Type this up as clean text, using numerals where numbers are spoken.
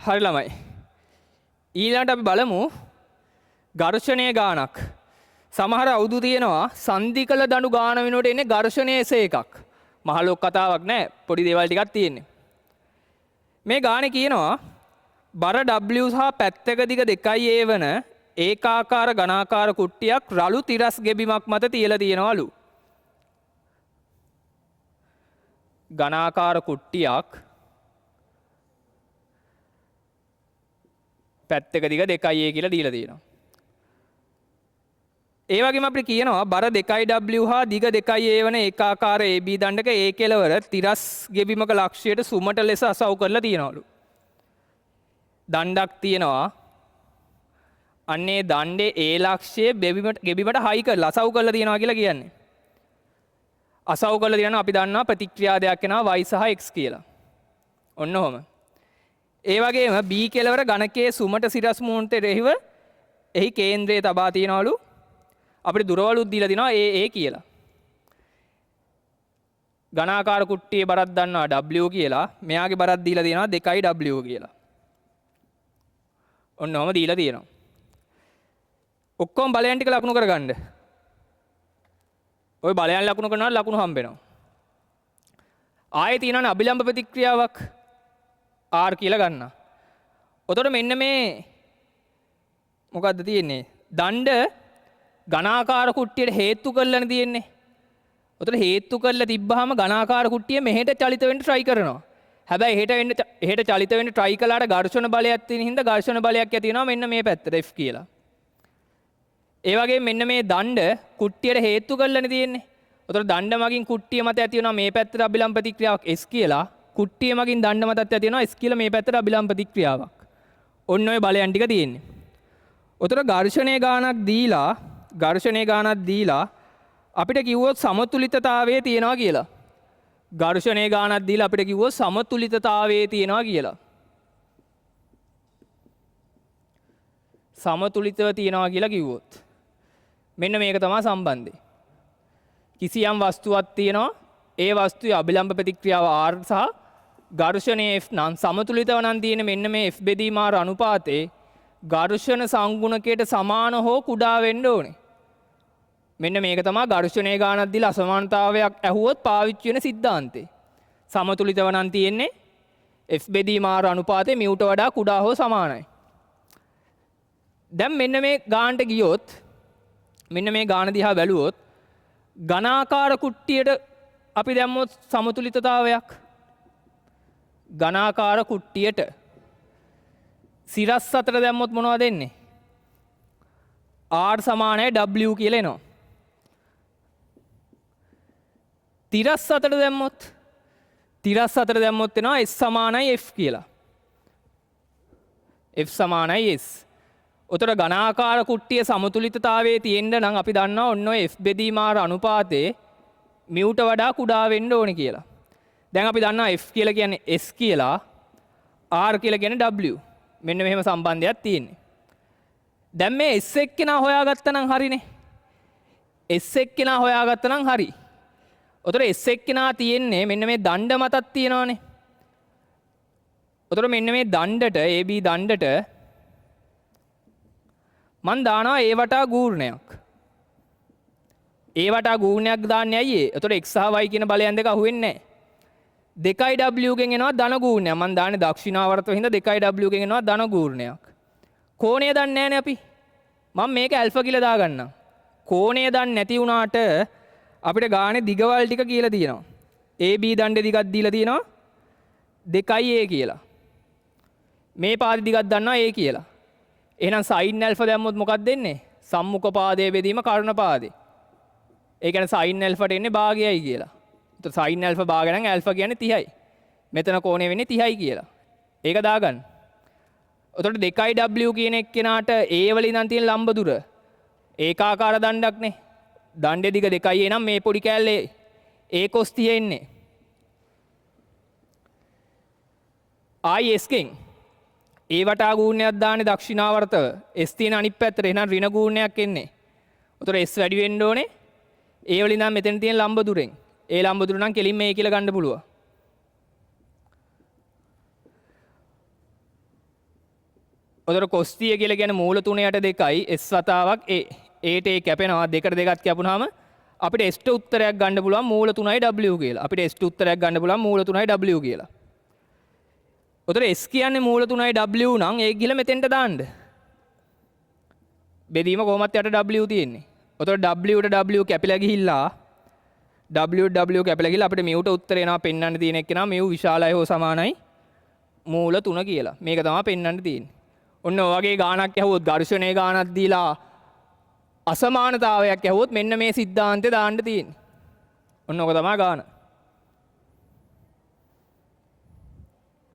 හරි ළමයි. ඊළඟට අපි බලමු ඝර්ෂණය ගානක්. සමහර අවුදු තියෙනවා සන්ධි කළ දඬු ගාන වෙනුවට එන්නේ ඝර්ෂණය එසේ එකක්. මහ ලොකු කතාවක් නෑ, පොඩි දේවල් ටිකක් තියෙන්නේ. මේ ගානේ කියනවා බර W සහ පැත්තක දිග 2 A වන ඒකාකාර ඝනාකාර කුට්ටියක් රළු තිරස් ගෙබිමක් මත තියලා තියෙනවලු. ඝනාකාර කුට්ටියක් පැත්තක දිග 2 A කියලා දීලා තියෙනවා. ඒ වගේම අපිට කියනවා බර 2W හා දිග 2 A වන ඒකාකාර AB දණ්ඩක A කෙළවර තිරස් ගෙබිමක ලක්ෂ්‍යයට සුමට ලෙස අසව් කරලා තියෙනවලු. දණ්ඩක් තියෙනවා. අන්නේ දණ්ඩේ A ලක්ෂ්‍යයේ ගෙබිමට හයි කරලා අසව් කරලා තියෙනවා කියලා කියන්නේ. අසව් කරලා තියෙනවා අපි දන්නවා ප්‍රතික්‍රියා දෙයක් එනවා Y සහ X කියලා. ඔන්න ඔහොම. ඒ වගේම B කෙළවර ඝනකයේ සුමට සිරස් මුහුණට එරෙහිව එහි කේන්ද්‍රය තබා තියෙනවලු. අපිට දුරවලුත් දීලා තිනවා A A කියලා. ඝනාකාර කුට්ටියේ බරක් දන්නවා W කියලා. මෙයාගේ බරක් දීලා තියෙනවා 2W කියලා. ඔන්න ඔහොම දීලා තියෙනවා. ඔක්කොම බලයන් ටික ලකුණු කරගන්න. ඔය බලයන් ලකුණු කරනවා ලකුණු හම්බ වෙනවා. ආයේ තියෙනවනේ අභිලම්භ ප්‍රතික්‍රියාවක් R කියලා ගන්න. ඔතකොට මෙන්න මේ මොකද්ද තියෙන්නේ? දණ්ඩ ඝනාකාර කුට්ටියට හේතු කරලානේ තියෙන්නේ. ඔතන හේතු කරලා තිබ්බහම ඝනාකාර කුට්ටිය මෙහෙට චලිත වෙන්න try කරනවා. හැබැයි එහෙට චලිත වෙන්න try කළාට ඝර්ෂණ බලයක් තියෙන හින්දා ඝර්ෂණ බලයක් ඇති වෙනවා මෙන්න මේ පැත්තට F කියලා. ඒ වගේම මෙන්න මේ දණ්ඩ කුට්ටියට හේතු කරලානේ තියෙන්නේ. ඔතන දණ්ඩ මගින් කුට්ටිය මත ඇති වෙනවා මේ පැත්තට අභිලම්භ ප්‍රතික්‍රියාවක් S කියලා. කුට්ටිය මගින් දණ්ඩ මතත් ඇති වෙනවා S කියලා මේ පැත්තට අභිලම්භ ප්‍රතික්‍රියාවක්. ඔන්න ඔය බලයන් ටික තියෙන්නේ. ඔතන ඝර්ෂණයේ ගානක් දීලා අපිට කිව්වොත් සමතුලිතතාවයේ තියෙනවා කියලා. ඝර්ෂණයේ ගානක් දීලා අපිට කිව්වොත් සමතුලිතතාවයේ තියෙනවා කියලා. සමතුලිතව තියෙනවා කියලා කිව්වොත් මෙන්න මේක තමයි සම්බන්ධය. කිසියම් වස්තුවක් තියෙනවා, ඒ වස්තුවේ අභිලම්භ ප්‍රතික්‍රියාව R සහ ඝර්ෂණය F නම් සමතුලිතව නම් තියෙන මෙන්න මේ F බෙදීම R අනුපාතේ ඝර්ෂණ සංගුණකයට සමාන හෝ කුඩා වෙන්න ඕනේ. මෙන්න මේක තමයි ඝර්ෂණයේ ගානක් දීලා අසමානතාවයක් ඇහුවොත් පාවිච්චි වෙන සිද්ධාන්තේ. සමතුලිතව නම් තියෙන්නේ F බෙදීම R අනුපාතේ මියුට වඩා කුඩා හෝ සමානයි. දැන් මෙන්න මේ ගානට ගියොත්, මෙන්න මේ ගාන දිහා බැලුවොත් ඝනාකාර කුට්ටියට අපි දැම්මොත් සමතුලිතතාවයක් ඝනාකාර කුට්ටියට සිරස් අතර දැම්මොත් මොනවද එන්නේ? R සමානයි W කියලා එනවා. තිරස් අතර දැම්මොත්, තිරස් අතර දැම්මොත් එනවා S සමානයි F කියලා. F සමානයි S. ඔතන ඝනාකාර කුට්ටිය සමතුලිතතාවයේ තියෙන්න නම් අපි දන්නවා ඔන්න ඔය F බෙදීම R අනුපාතේ මියුට වඩා කුඩා වෙන්න ඕනේ කියලා. දැන් අපි දන්නවා F කියලා කියන්නේ S කියලා, R කියලා කියන්නේ W. මෙන්න මෙහෙම සම්බන්ධයක් තියෙන්නේ. දැන් මේ S එක්කෙනා හොයාගත්තා නම් හරිනේ. S එක්කෙනා හොයාගත්තා නම් හරි. ඔතන S එක්කෙනා තියෙන්නේ මෙන්න මේ දණ්ඩ මතක් තියෙනවනේ. ඔතන මෙන්න මේ දණ්ඩට AB දණ්ඩට මං දානවා ඒ වටා ගූර්ණයක්. ඒ වටා ගූර්ණයක් දාන්නේ ඇයි ඒ? එතකොට X සහ Y කියන බලයන් දෙක අහුවෙන්නේ නැහැ. 2W ගෙන් එනවා ධන ගූර්ණයක්. මං දාන්නේ දක්ෂිණාවර්තව හින්දා 2W ගෙන් එනවා ධන ගූර්ණයක්. කෝණය දන්නේ නැහනේ අපි. මං මේක ඇල්ෆා කියලා දාගන්නම්. කෝණය දන්නේ නැති වුණාට අපිට ගානේ දිගවල් ටික කියලා තියෙනවා. AB දණ්ඩේ දිගක් දීලා තියෙනවා 2A කියලා. මේ පාද දිගක් දන්නවා A කියලා. එහෙනම් සයින් ඇල්ෆා දැම්මොත් මොකක්ද දෙන්නේ? සම්මුඛ පාදයේ බෙදීම කර්ණ පාදේ. ඒ කියන්නේ සයින් ඇල්ෆාට එන්නේ භාගයයි කියලා. එතකොට සයින් ඇල්ෆා භාගය නම් ඇල්ෆා කියන්නේ 30යි. මෙතන කෝණය වෙන්නේ 30යි කියලා. ඒක දාගන්න. එතකොට 2W කියන එක්කෙනාට A වල ඉඳන් තියෙන ලම්බ දුර ඒකාකාර දණ්ඩක්නේ. දණ්ඩේ දිග 2A නම් මේ පොඩි කෑල්ලේ A cos 30 එන්නේ. ආයි S ගෙන් ඒ වටා ගූර්ණයක් දාන්නේ දක්ෂිණාවර්තව. S තියෙන අනිත් පැත්තට එහෙනම් ඍණ ගූර්ණයක් එන්නේ. උතර S වැඩි වෙන්න ඕනේ. ඒ වලින් නම් මෙතන තියෙන ලම්බ දුරෙන්. ඒ ලම්බ දුර නම් කෙලින්ම A කියලා ගන්න පුළුවන්. ඔතන cos 30 කියලා කියන්නේ මූල 3 යට 2යි s වතාවක් a. a ට a කැපෙනවා. දෙකට දෙකත් කැපුණාම අපිට s ට උත්තරයක් ගන්න පුළුවන් මූල 3යි w කියලා. අපිට s ට උත්තරයක් ගන්න පුළුවන් මූල 3යි w කියලා. ඔතන s කියන්නේ මූල 3යි w නම් ඒක ගිහලා මෙතෙන්ට දාන්න. බෙදීම කොහොමත් යට w තියෙන්නේ. ඔතන w ට w කැපිලා ගිහිල්ලා, w w කැපිලා ගිහිල්ලා අපිට මියුට උත්තර එනවා. පෙන්වන්න තියෙන එක නා මියු විශාලයි හෝ සමානයි මූල 3 කියලා. මේක තමයි පෙන්වන්න තියෙන්නේ. ඔන්න ඔය වගේ ගාණක් ඇහුවොත්, ඝර්ෂණයේ ගාණක් දීලා අසමානතාවයක් ඇහුවොත්, මෙන්න මේ සිද්ධාන්තය දාන්න තියෙන්නේ. ඔන්න ඔක තමයි ගාණ.